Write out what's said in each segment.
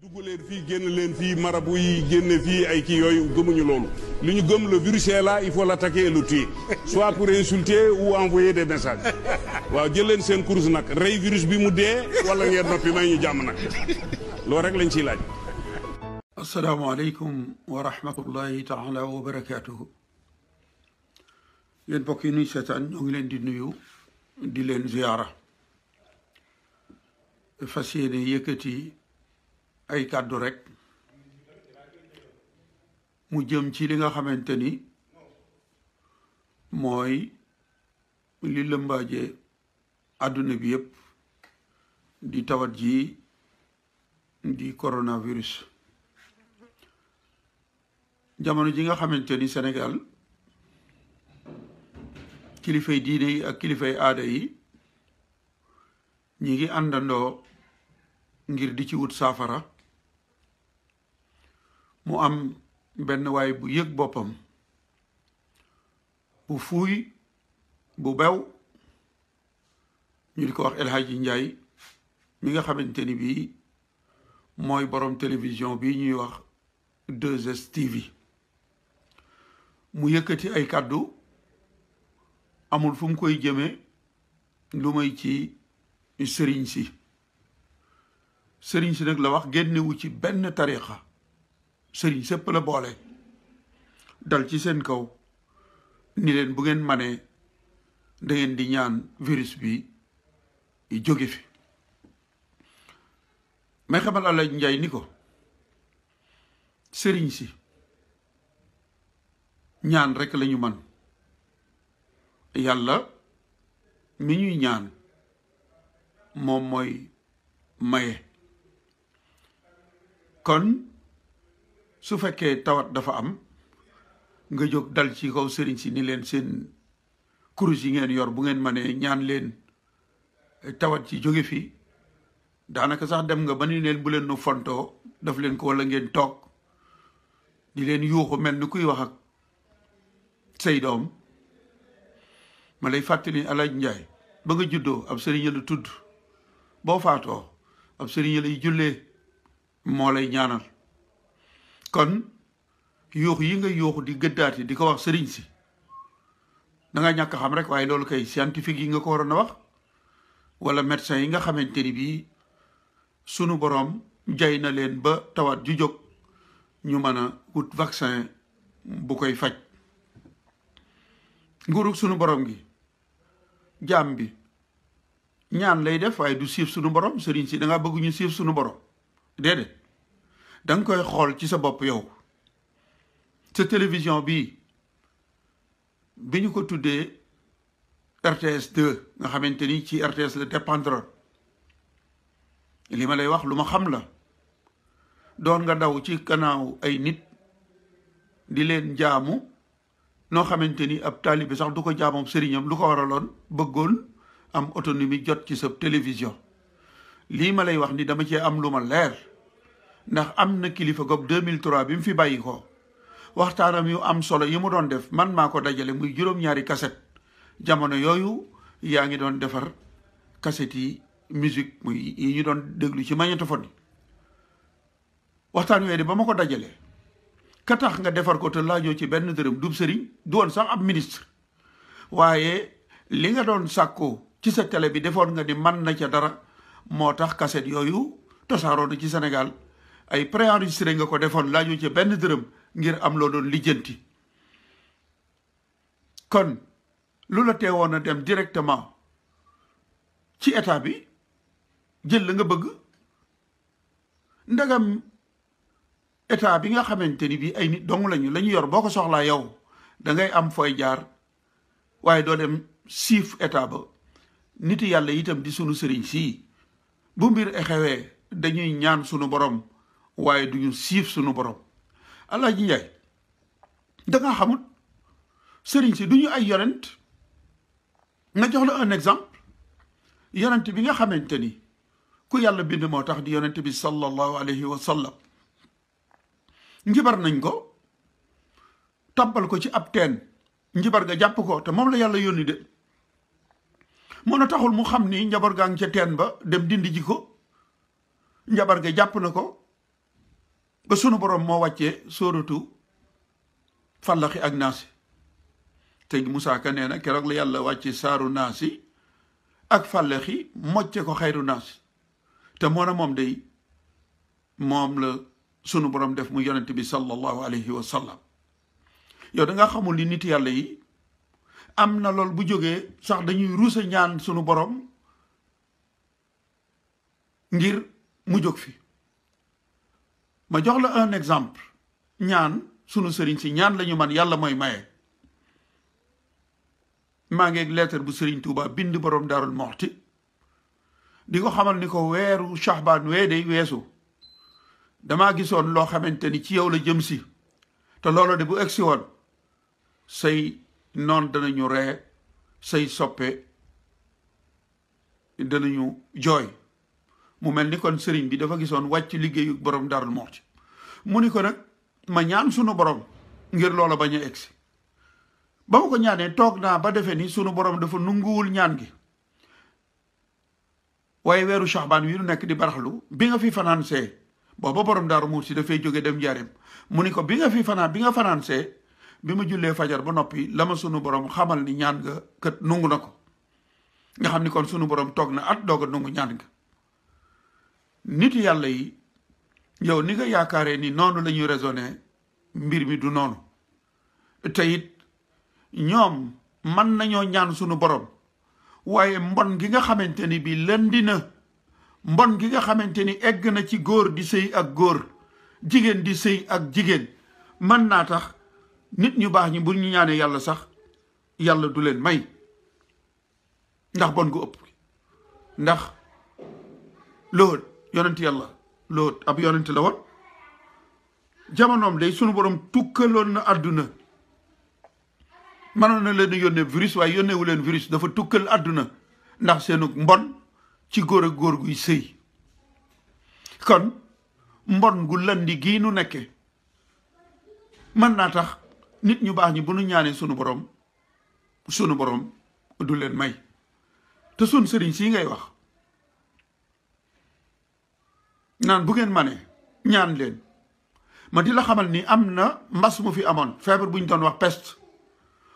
dugg leen fii génn leen fii marabu yi génne fii ay kii yooyu gëmuñu loolu li ñu gëm le virus est là il faut l'attaquer et le tuer soit pour insulter ou envoyer des messages waaw jël leen seen course nag rey virus bi mu dee wala ngeen noppi may ñu jàmm nag loolu rek lañ ciy laaj. asalaamaaleykum wa rahmatullahi taala wa barakaatuhu. yéen mbokk yi nuy seetaan ñoo ngi leen di nuyu di leen ziyaara fas yéene yëkkati ay kàddu rek mu jëm ci li nga xamante ni mooy li lëmbaaje àdduna bi yëpp di tawat ji di coronavirus. jamono ji nga xamante ni Sénégal kilifay diine yi ak kilifay aada yi ñi ngi àndandoo ngir di ci wut saafara, mu am benn waay bu yëg boppam bu fuuy bu bew ñu di ko wax El Hadji Ndiaye mi nga xamante ni bii mooy borom télévision bi ñuy wax 2STV. mu yëkkati ay kàddu amul fu mu koy jëme lu may ci sëriñ si nag la wax génnewu ci benn tarixa, sëriñ sépp la boole dal ci seen kaw ni leen bu ngeen manee da ngeen di ñaan virus bi jóge fi. may xamal Alaaji Njaay ni ko sëriñ si ñaan rek lañu man, yàlla mi ñuy ñaan moom mooy maye. kon su fekkee tawat dafa am nga jóg dal ci kaw sëriñ si ni leen seen kurus yi ngeen yor bu ngeen manee ñaan leen tawat ci jóge fi, daanaka sax dem nga ba ni leen bu leen nu fontoo daf leen ko, walla ngeen toog di leen yuuxu mel ni kuy wax ak say doom. ma lay fàttali Alaaji Njaay ba nga juddoo ab sëriñ la tudd, boo faatoo ab sëriñ lay jullee moo lay ñaanal. kon yuuxu yi nga yuuxu di gëddaati di ko wax sëriñ si da nga ñàkk xam rek, waaye loolu kay scientifique yi nga ko waroon a wax, wala médecin yi nga xamante ni bii sunu boroom jay na leen ba tawat ju jóg ñu mën a wut vaccin bu koy faj. nguurug sunu borom gi jaam bi ñaan lay def waaye du siif sunu borom. sëriñ si da nga bëgg ñu siif sunu borom, déedéet. da nga koy xool ci sa bopp yow. sa télévision bi ñu ko tuddee RTS 2 nga xamante ni ci RTS la dépendre, li ma lay wax lu ma xam la. doon nga daw ci gannaaw ay nit di leen jaamu noo xamante ni ab taalibe sax du ko jaamoom sëriñam. lu ko waraloon bëggoon am autonomie jot ci sa télévision. lii ma lay wax ni dama cee am lu ma leer, ndax am na kilifa goog 2003 bi mu fi bàyyi ko waxtaanam yu am solo yi mu doon def man maa ko dajale muy juróom-ñaari kaset. jamono yooyu yaa ngi doon defar kaset yi musique muy yi ñu doon déglu ci magnétophone yi. waxtaan yooyu de ba ma ko dajalee ka tax nga defar ko te laajoo ci benn dërëm dub sëriñ, du woon sax ab ministre, waaye li nga doon sàkku ci sa télé bi defoon nga ni man na ca dara, moo tax kaset yooyu tasaaroo na ci Sénégal. ay préenregistré nga ko defoon laajoo ci benn dërëm ngir am loo doon lijjanti. kon lu la teewoon a dem directement ci état bi jël la nga bëgg. ndagam état bi nga xamante ni bii ay nit dong la ñu yor, boo ko soxlaa yow da ngay am fooy jaar, waaye doo dem siif état ba. nit yàlla itam di sunu sëriñ sii bu mbir xewee dañuy ñaan sunu borom waaye duñu siif sunu borom. Alaaji Njaay da nga xamut sëriñ si duñu ay yonent. nga jox la un exemple. yonent bi nga xamante ni ku yàlla bind moo tax di yonent bi sallallahu alayhi wa sallam, njibar nañ ko tabbal ko ci ab teen, njibar ga jàpp ko te moom la yàlla yónni de. mën a taxul mu xam ni njabar gaa ngi ca teen ba dem dindi ji ko. njabar ga jàpp na ko ba sunu borom moo wàccee sóoratu fallaxi ak naasi te Moussa Ka nee na keroog la yàlla wàcce saaru naasi ak fallaxi mocce ko xayru naasi te moo na moom day moom la sunu borom def mu yonent bi sallallahu alayhi wa sallam yow da nga xamul ni nit yàlla yi am na lool bu jógee sax dañuy rusa ñaan sunu borom ngir mu jóg fi ma jox la un exemple ñaan sunu sëriñ si ñaan lañu man yàlla mooy maye maa ngeeg lettre bu sëriñ Tuuba bind borom Daarul Muxti di ko xamal ni ko weeru Shahbaan wee day weesu damaa gisoon loo xamante ni ci yow la jëm si te loolu de bu egsi woon say noon danañu ree say soppe danañu jooy mu mel ni kon sëriñ bi dafa gisoon wàcc liggéeyu borom Daarul Muxti mu ni ko nag ma ñaan sunu borom ngir loola bañ a egsi ba ma ko ñaanee toog naa ba defe ni sunu borom dafa nunguwul ñaan gi waaye weeru Shahbaan wi nu nekk di baraxlu bi nga fi fanaan see booba borom Daaru Muxti dafay jóge dem Njaaréem mu ni ko bi nga fanaan see bi ma jullee fajar ba noppi la ma sunu borom xamal ni ñaan nga kat nungu na ko nga xam ni kon sunu borom toog na at doog a nungu ñaan nga nit yàlla yi yow ni nga yaakaaree ni noonu la ñuy raisonné mbir mi du noonu te it ñoom mën nañoo ñaan sunu borom waaye mbon gi nga xamante ni bi lëndi na mbon gi nga xamante ni egg na ci góor di sëy ak góor jigéen di sëy ak jigéen mën naa tax nit ñu baax ñi bu ñu ñaanee yàlla sax yàlla du leen may ndax bon gu ëpp ndax Lóot yonent yàlla Lóot ab yonent la woon jamonoom day sunu borom tukkaloon na àdduna mënoon na leen yónnee virus waaye yónneewu leen virus dafa tukkal àdduna ndax seenu mbon ci góor ak góor guy sëy kon mbon gu landi gii nu nekke mën naa tax nit ñu baax ñi bu nu ñaanee sunu borom du leen may te sun sëriñ sii ngay wax naan bu ngeen manee ñaan leen ma di la xamal ni am na mbas mu fi amoon feebar bu ñu doon wax peste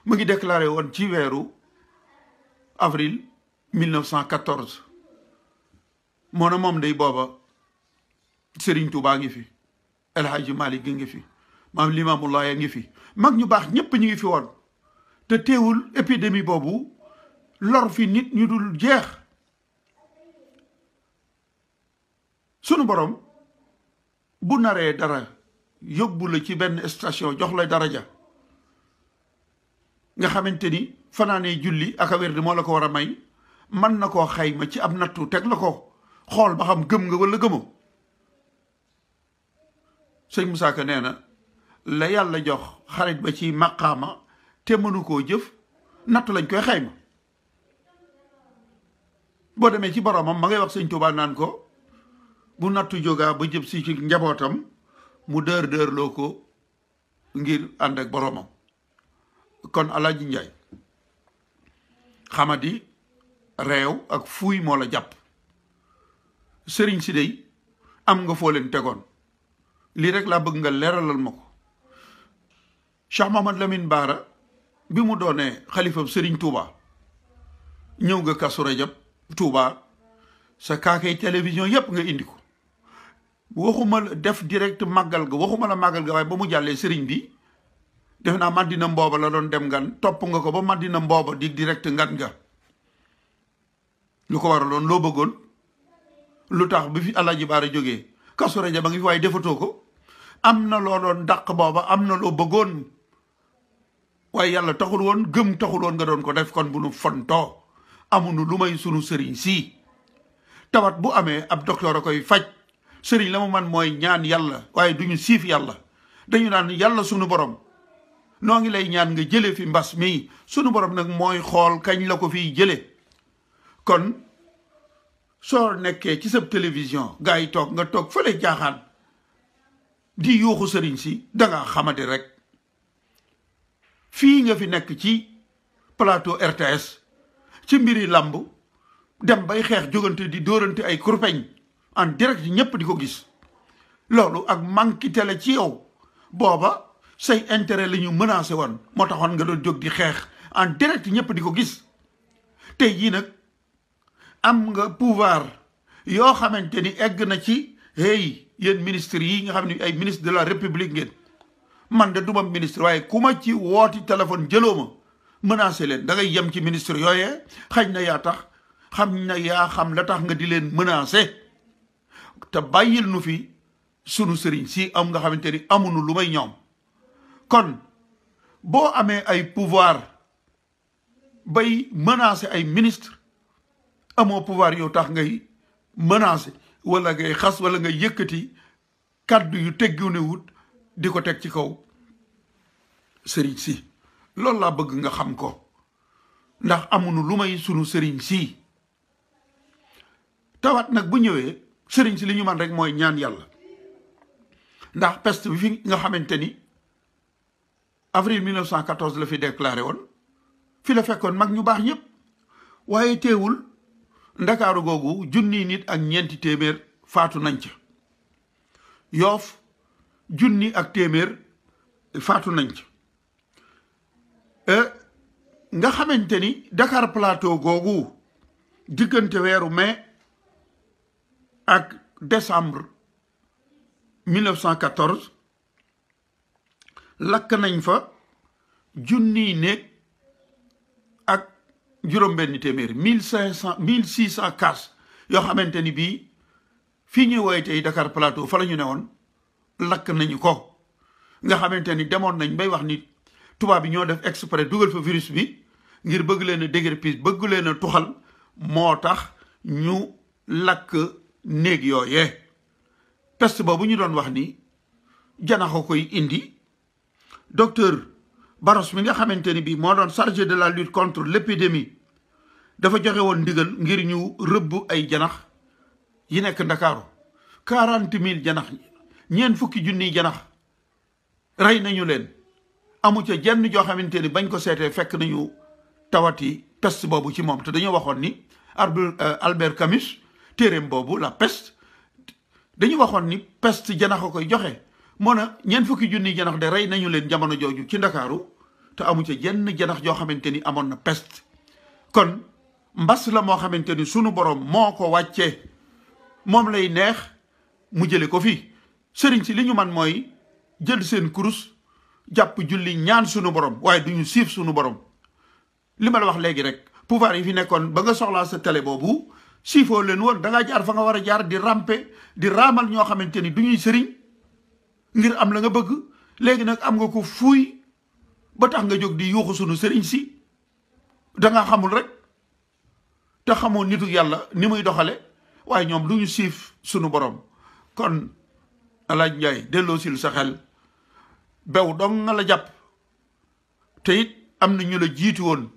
mu ngi déclaré woon ci weeru avril 1914 moo na moom day booba Serigne Touba ngi fi El Hadji Malick ngi fi maam Limaamulaay ngi fi mag ñu baax ñépp ñu ngi fi woon te teewul épidémie boobu lor fi nit ñu dul jeex sunu borom bu naree dara yóbbu la ci benn station jox la daraja nga xamante ni fanaanee julli ak a wér di moo la ko war a may mën na koo xayma ci ab nattu teg la ko xool ba xam gëm nga wala gëmoo sëñ Moussa Ka nee na la yàlla jox xarit ba ci maqaama te mënu koo jëf nattu lañ koy xayma boo demee ci boromam ma ngay wax sëñ Tuubaa naan ko bu nattu jógaa ba jëb si ci njabootam mu dër loo ko ngir ànd ak boromam kon Alaaji Njaay xamadi réew ak fuuy moo la jàpp sëriñ si dey am nga foo leen tegoon lii rek laa bëgg nga leeralal ma ko Cheikh Mahamad Lamine Baara bi mu doonee xalifam sëriñ Touba ñëw nga Kazu Rajab Touba sa kaakay télévision yépp nga indi ko waxuma la def direct màggal ga waxuma la màggal ga waaye ba mu jàllee sëriñ bi def naa Madina Mbooba la doon dem ngan topp nga ko ba Madina Mbooba di direct ngan nga lu ko waraloon loo bëggoon lu tax bi fi Alaaji Baara jógee Kazu Rajab ba ngi fi waaye defatoo ko am na loo doon dàq booba am na loo bëggoon waaye yàlla taxul woon gëm taxul woon nga doon ko def kon bu nu fontoo amunu lu may sunu sëriñ sii tawat bu amee ab docteur a koy faj sëriñ la mu man mooy ñaan yàlla waaye duñu siif yàlla dañu naan yàlla sunu borom noo ngi lay ñaan nga jële fi mbas mi sunu borom nag mooy xool kañ la ko fiy jële kon soo nekkee ci sa télévision gars yi toog nga toog fële jaaxaan di yuuxu sëriñ si danga xamante rek fii nga fi nekk ci plateau RTS ci mbiri làmb dem bay xeex jógante di dóorante ay kurpeñ en direct ñépp di ko gis loolu ak manquité la ci yow booba say intérêt la ñu menacé woon moo taxoon nga doon jóg di xeex en direct ñëpp di ko gis tey jii nag am nga pouvoir yoo xamante ni egg na ci hey yéen ministres yi nga xam ne ay ministre de la république ngeen man de duma ministre waaye ku ma ci wooti téléphone jëloo ma menacé leen da ngay yem ci ministre yooyee xañ na yaa tax xam na yaa xam la tax nga di leen menacé te bàyyil nu fi sunu sëriñ si am nga xamante ni amuñu lu may ñoom kon boo amee ay pouvoir bay menacé ay ministre amoo pouvoir yow tax ngay menacé wala ngay xas wala ngay yëkkati kàddu yu teggiwune wut di ko teg ci kaw sëriñ si loolu laa bëgg nga xam ko ndax amuñu lu may sunu sëriñ si tawat nag bu ñëwee sëriñ si li ñu man rek mooy ñaan yàlla ndax peste bi fi nga xamante ni avril 1914 la fi déclaré woon fi la fekkoon mag ñu baax ñëpp waaye teewul ndakaaru googu junni nit ak ñeenti téeméer faatu nañ ca Yoof junni ak téeméer faatu nañ ca nga xamante ni Dakar Plateau googu diggante weeru mai ak décembre 1914 lakk nañ fa junniy néeg ak juróom-benn téeméer 1600 cas yoo xamante ni bii fii ñuy woowee tey Dakar Plateau fa la ñu ne woon lakk nañu ko nga xamante ni demoon nañ bay wax ni tubaab bi ñoo def exprès dugal fa virus bi ngir bëgg leen a déguerpir bëgg leen a tuxal moo tax ñu lakk néeg yooyee peste boobu ñu doon wax ni janaxa koy indi docteur Baros mi nga xamante ni bii moo doon chargé de la lutte contre l'épidémie dafa joxe woon ndigal ngir ñu rëbb ay janax yi nekk Ndakaaru 40 000 janax ñeent fukki junniy janax rey nañu leen amu ca jenn joo xamante ni bañ ko seetee fekk nañu tawati peste boobu ci moom te dañoo waxoon ni Albert Camus téeréem boobu la peste dañu waxoon ni peste janax a koy joxe moo na ñeent fukki junniy janax de rey nañu leen jamono jooju ci Ndakaaru te amu ca jenn janax joo xamante ni amoon na peste kon mbas la moo xamante ni sunu borom moo ko wàccee moom lay neex mu jële ko fi sëriñ si li ñu man mooy jël seen kurus jàpp julli ñaan sunu borom waaye duñu siif sunu borom li ma la wax léegi rek pouvoir yi fi nekkoon ba nga soxlaa sa télé boobu siifoo leen woon da ngaa jaar fa nga war a jaar di rampe di raamal ñoo xamante ni du ñuy sëriñ ngir am la nga bëgg léegi nag am nga ko fuuy ba tax nga jóg di yuuxu sunu sëriñ si da nga xamul rek te xamoo nitu yàlla ni muy doxale waaye ñoom du ñu siif sunu borom kon alaaj Njaay delloo sil sa xel bew dong nga la jàpp te it am na ñu la jiitu woon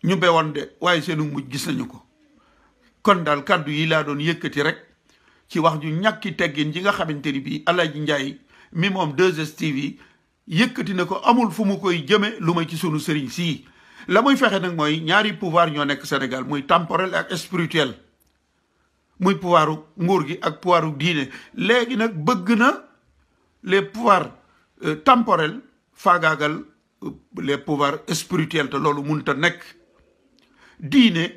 ñu bewoon de waaye seenu mujj gis nañu ko kon daal kàddu yi laa doon yëkkati rek ci wax ju ñàkki teggin ji nga xamante ni bii alaaj Njaay mi moom 2STV yëkkati na ko amul fu mu koy jëme lu may ci sunu sëriñ sii la muy fexe nag mooy ñaari pouvoir ñoo nekk Sénégal muy temporel ak spirituel muy pouvoiru nguur gi ak pouvoiru diine léegi nag bëgg na les pouvoirs temporels faagaagal les pouvoirs spirituels te loolu mënut a nekk diine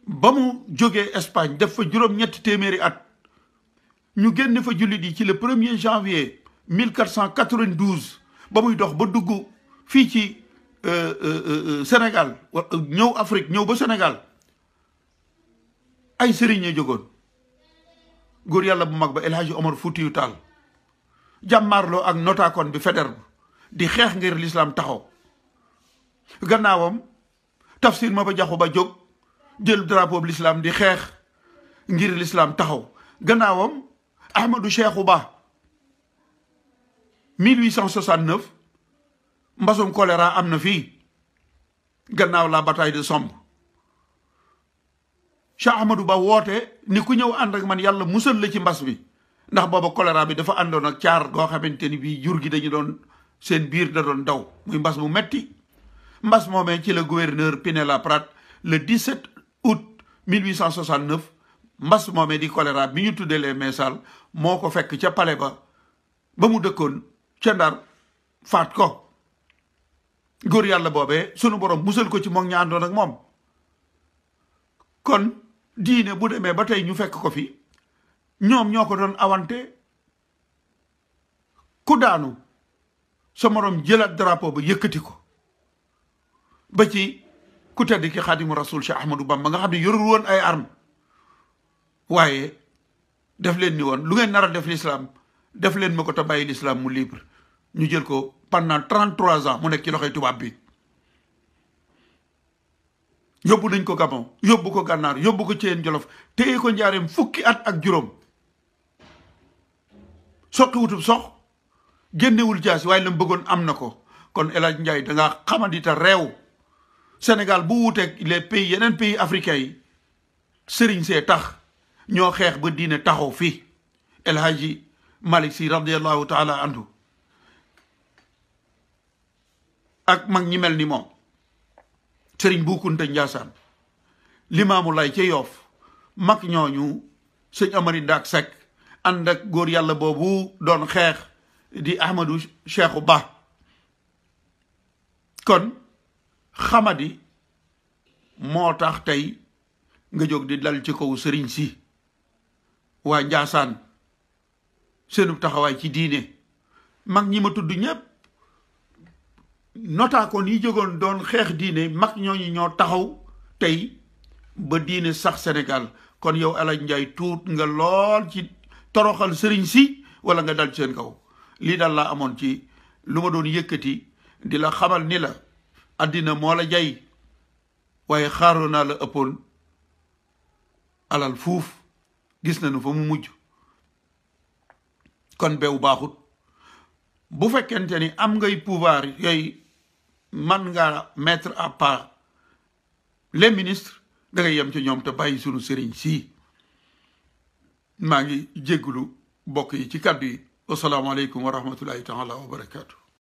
ba mu jógee Espagne def fa juróom-ñetti téeméeri at ñu génn fa jullit yi ci le 1er janvier 1492 ba muy dox ba dugg fii ci Sénégal ñëw Afrique ñëw ba Sénégal ay sëriñ a jógoon góor yàlla bu mag ba El Hadji Omar Foutiyou Tall jàmmaarloo ak notaakon bi Faidherbe di xeex ngir l'islam taxaw gannaawam Tafsir Maba Jaxu Ba jóg jël drapeau bi l'islam di xeex ngir l'islam taxaw gannaawam Ahmadou Cheikhou Ba 1869 mbasum choléra am na fii gannaaw la bataille de Somme Cheikh Ahmadou Ba woote ni ku ñëw ànd ak man yàlla musal la ci mbas bi ndax booba choléra bi dafa àndoon ak caar goo xamante ni bii jur gi dañu doon seen biir da doon daw muy mbas mu metti mbas moomee ci la gouverneur Pinet-Laprade le 17 août 1869 mbas moomee di choléra bi ñu tuddee les messal moo ko fekk ca palais ba mu dëkkoon ca Ndar faat ko góor yàlla boobee sunu borom musal ko ci moom ña àndoon ak moom. kon diine bu demee ba tey ñu fekk ko fi ñoom ñoo ko doon awante ku daanu sa morom jëlaat drapeau ba yëkkati ko ba ci ku tedd ki xaadimu rasul Cheikh Ahmadou Bamba nga xam ne yorul woon ay arme waaye def leen ni woon lu ngeen nar a def l'islam def leen ma ko te bàyyi l'islam mu libre ñu jël ko pendant 33 ans mu nekk ci loxoy tubaab bi yóbbu nañ ko Gabon yóbbu ko Gànnaar yóbbu ko Ceen Jolof téye ko njaareem fukki at ak juróom soqi wutub sox génnewul jaasi waaye la mu bëggoon am na ko kon El Hadj Ndiaye da ngaa xamandita réew Sénégal bu wuuteeg les pays yeneen pays africains yi sëriñ see tax ñoo xeex ba diine taxaw fii El Hadji Malick Sy radiallahu taala anhu ak mag ñi mel ni moom sëriñ Bu Kunta Njaasaan Limaamu Lay ca Yoof mag ñooñu sëñ Amari Ndaak Seck ànd ak góor yàlla boobu doon xeex di Ahmadou Cheikhou Ba kon xamadi moo tax tey nga jóg di dal ci kaw sëriñ si waa Njaasaan seenu taxawaay ci diine mag ñi ma tudd ñépp notaakoon yi jógoon doon xeex diine mag ñooñu ñoo taxaw tey ba diine sax Sénégal kon yow El Hadj Ndiaye tuut nga lool ci toroxal sëriñ si wala nga dal ci seen kaw lii daal laa amoon ci lu ma doon yëkkati di la xamal ni la àddina moo la jay waaye xaaroo naa la ëppoon alal fuuf gis nañu fa mu mujj kon beew baaxut bu fekkente ni am ngay pouvoir yooyu man nga mettre à part les ministres da ngay yem ci ñoom te bàyyi sunu sëriñ si maa ngi jéggulu bokk yi ci kàddu yi wasalaamaaleykum wa rahmatullahi taala wa barakaatu